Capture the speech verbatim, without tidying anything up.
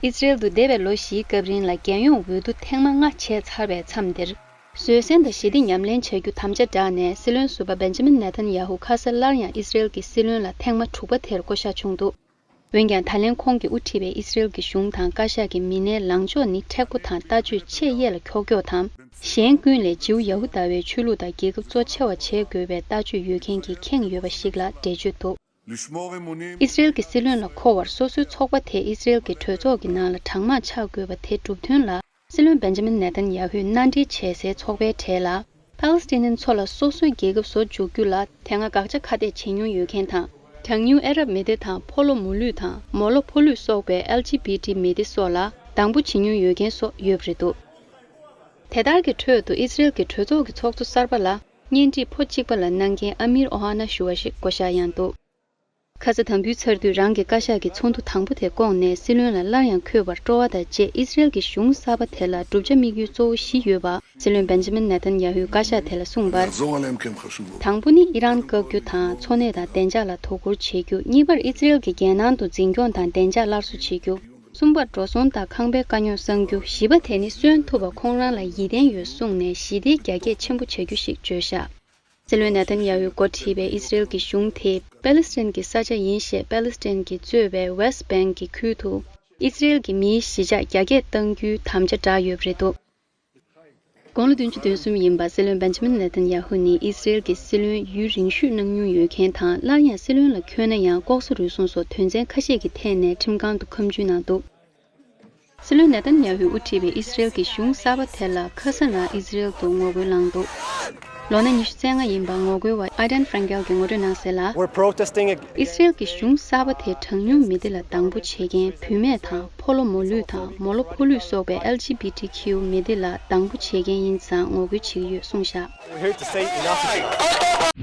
ཨི་སི་རེལ་དུ་འདས་པའི་ལོ་བཞིའི་སྐབས་རིང་ལ་རྒྱལ་ཡོངས་འོས་བསྡུ་ཐེངས་མ་ལྔ་བྱས་ཚར་བའི་མཚམས་འདིར། བཟོད་བསྲན་དང་ཞི་བདེ་ཉམས་ལེན་བྱ་རྒྱུ་དམ་བཅའ་བསྒྲགས་ནས། སྲིད་བློན་ཟུར་པ་བེན་ཇ་མིན་ནེ་ཐན་ཡ་ཧུ་ཁ་སང་སླར་ཡང་ཨི་སི་རེལ་གྱི་སྲིད་བློན་ལ་ཐེངས་མ་དྲུག་པ་དེར་བསྐོ་བཞག་བྱུང་འདུག་འོན་ཀྱང་། ད་ལན་ཁོང་གིས་དབུ་ཁྲིད་པའི་ཨི་སི་རེལ་གྱི་གཞུང་དང་བཀའ་ཤག་གི་མི་སྣའི་ལངས་ཕྱོགས་ནི་མཁྲེགས་པོ་དང་ལྟ་སྤྱོད་ཆེས་གཡས་ལ་འཁྱོག་འཁྱོག་དང་། གཞན་ཀུན་ལས་ཇིའུ་ཡ་ཧུ་དཱ་བའི་ཆོས་ལུགས་དང་རྒྱལ་ཁབ་གཙོ་ཆེ་བ་བྱེད་དགོས་པའི་ལྟ་སྤྱོད་ཡོད་མཁན་གྱིས་ཁེངས་ཡོད་པ་ཞིག་ལ་འགྲེལ་བརྗོད་འདུག་ཨི་སི་རེལ་གྱི་སྲིད་བློན་ལ་མཁོ་བར་སོ་སོའི་ཚོགས་པ་དེས་ཨི་སི་རེལ་གྱི་གྲོས་ཚོགས་ཀྱི་ནང་ལ་གྲངས་མང་ཆགས་དགོས་པ་དེ་སྒྲུབ་དོན་ལ། སྲིད་བློན་བེན་ཇ་མིན་ནེ་ཐན་ཡ་ཧུས་མནའ་འབྲེལ་བྱེད་སའི་ཚོགས་པའི་གྲས་ལ། ཕཱ་ལེ་སི་ཐི་ནན་ཚོ་ལ་སོ་སོའི་རྒྱལ་ཁབ་བཟོ་འཇུག་རྒྱུ་ལ་དེ་སྔ་དགག་བྱ་ཁ་གཏད་བྱེད་མྱོང་ཡོད་མཁན་དང་། གྲངས་ཉུང་ཨ་རབ་མི་སྡེ་དང་། ཕོ་ལོ་མོ་ལུས་དང་། མོ་ལོ་ཕོ་ལུས་སོགས་པའི་ཨེལ་ཇི་བི་ཊི་མི་སྡེ་སོགས་ལ་སྡང་པོ་བྱེད་མྱོང་ཡོད་མཁན་སོགས་ཡོད་པ་རེད་འདུག་དེ་ལྟར་གྱི་ཁྲོད་དུ་ཨི་སི་རེལ་གྱི་གྲོས་ཚོགས་ཀྱི་ཚོགས་གཙོ་གསར་པ་ལ་གཉེན་སྒྲིག་ཕོ་གཅིག་པ་ལ་གནང་མཁན་ཨ་མིར་ཨོ་ཧ་ན་ཞུ་བ་ཞིག་བསྐོ་བཞག་ཡང་འདུག་ཁ་ས་དམ་འབུལ་ཚར་དུས་རང་གི་བཀའ་ཤག་གི་ཚོགས་འདུ་དང་པོ་དེ་བསྐོངས་ནས། སྲིད་བློན་ལ་སླར་ཡང་འཁོད་པར་སྤྲོ་བ་དང་བཅས། ཨི་སི་རེལ་གྱི་གཞུང་གསར་པ་དེ་ལ་བསྒྲུབ་བྱ་དམིགས་ཡུལ་གཙོ་བོ་བཞི་ཡོད་པ་སྲིད་བློན་བེན་ཇ་མིན་ནེ་ཐན་ཡ་ཧུས་བཀའ་ཤག་དེ་ལ་གསུངས་པར། དང་པོ་ནི་ཨི་རན་བཀག་རྒྱུ་དང་། འཚོ་གནས་དང་བདེ་འཇགས་ལ་དོ་ཁུར་བྱེད་རྒྱུ། གཉིས་པར་ཨི་སི་རེལ་གྱི་རྒྱལ་ནང་དུ་འཛིན་སྐྱོང་དང་བདེ་འཇགས་སླར་གསོ་བྱེད་རྒྱུ། གསུམ་པར་འགྲོ་སོང་དང་ཁང་པའི་དཀའ་རྙོག་སངས་རྒྱུ། བཞི་པ་དེ་ནི་གསོན་ཐུབ་པ་ཁོང་རང་ལ་ཡིད་བརྟན་ཡོད་གསུངས་ནས་ཞི་བདེ་རྒྱ་སྐྱེད་ཆེན་པོ་བྱ་རྒྱུ་ཞིག་བརྗོད་བཞག་སྲིད་བློན་ནེ་ཐན་ཡ་ཧུས་འགོ་ཁྲིད་པའི་ཨི་སི་རེལ་གྱི་གཞུང་དེས་པེ་ལེ་སི་ཐན་གྱི་ས་ཆ་ཡིན་ཞེས། པེ་ལེ་སི་ཐན་གྱིས་གཙོས་པའི་ཝེ་སི་ཊི་བེང་གི་ཁུལ་དུ་ཨི་སི་རེལ་གྱི་མིའི་གཞིས་ཆགས་རྒྱ་སྐྱེད་གཏང་རྒྱུའི་དམ་བཅའ་བསྒྲགས་ཡོད་པ་རེད་འདུག་དགུང་ལོ་བདུན་ཅུ་དོན་གསུམ་ཡིན་པ་སྲིད་བློན་བེན་ཇ་མིན་ནེ་ཐན་ཡ་ཧུ་ནི་ཨི་སི་རེལ་གྱི་སྲིད་བློན་ཡུན་རིང་ཤོས་གནང་མྱོང་ཡོད་མཁན་དང་། སླར་ཡང་སྲིད་བློན་ལ་འཁོད་ན་ཡང་ལྐོག་ཟ་རུལ་སུངས་སོགས་དོན་ཚན་ཁ་ཤས་ཀྱི་ཐད་ནས་ཁྲིམས་ཁང་དུ་ཁ་མཆུ་གནང་འདུག་སྲིད་བློན་ནེ་ཐན་ཡ་ཧུས་དབུ་ཁྲིད་པའི་ཨི་སི་རེལ་གྱི་གཞུང་གསར་པ་དེ་ལ་ཁ་སང་རང་ཨི་སི་རེལ་དུ་ངོ་རྒོལ་ལངས་འདུག་ལོ་ན་ཉི་ཤུ་རྩ་ལྔ་ཡིན་པ་ངོ་རྒོལ་བ་ཨ་ཌན་ཧྥ་རན་ཀེལ་གྱིས་ངོ་སྤྲོད་གནང་གསལ་ལ། We're protesting ag- ཨི་སི་རེལ་གྱི་གཞུང་གསར་པ་དེས་གྲངས་ཉུང་མི་སྡེ་ལ་སྡང་པོ་བྱེད་མཁན་བུད་མེད་དང་། ཕོ་ལོ་མོ་ལུས་དང་། མོ་ལོ་ཕོ་ལུས་སོགས་པའི་ཨེལ་ཇི་བི་ཊི་ཁྱུ་མི་སྡེ་ལ་སྡང་པོ་བྱེད་མཁན་ཡིན་ཙང་ངོ་རྒོལ་བྱེད་ཀྱི་ཡོད་གསུངས་བཞག We're here to say enough is enough.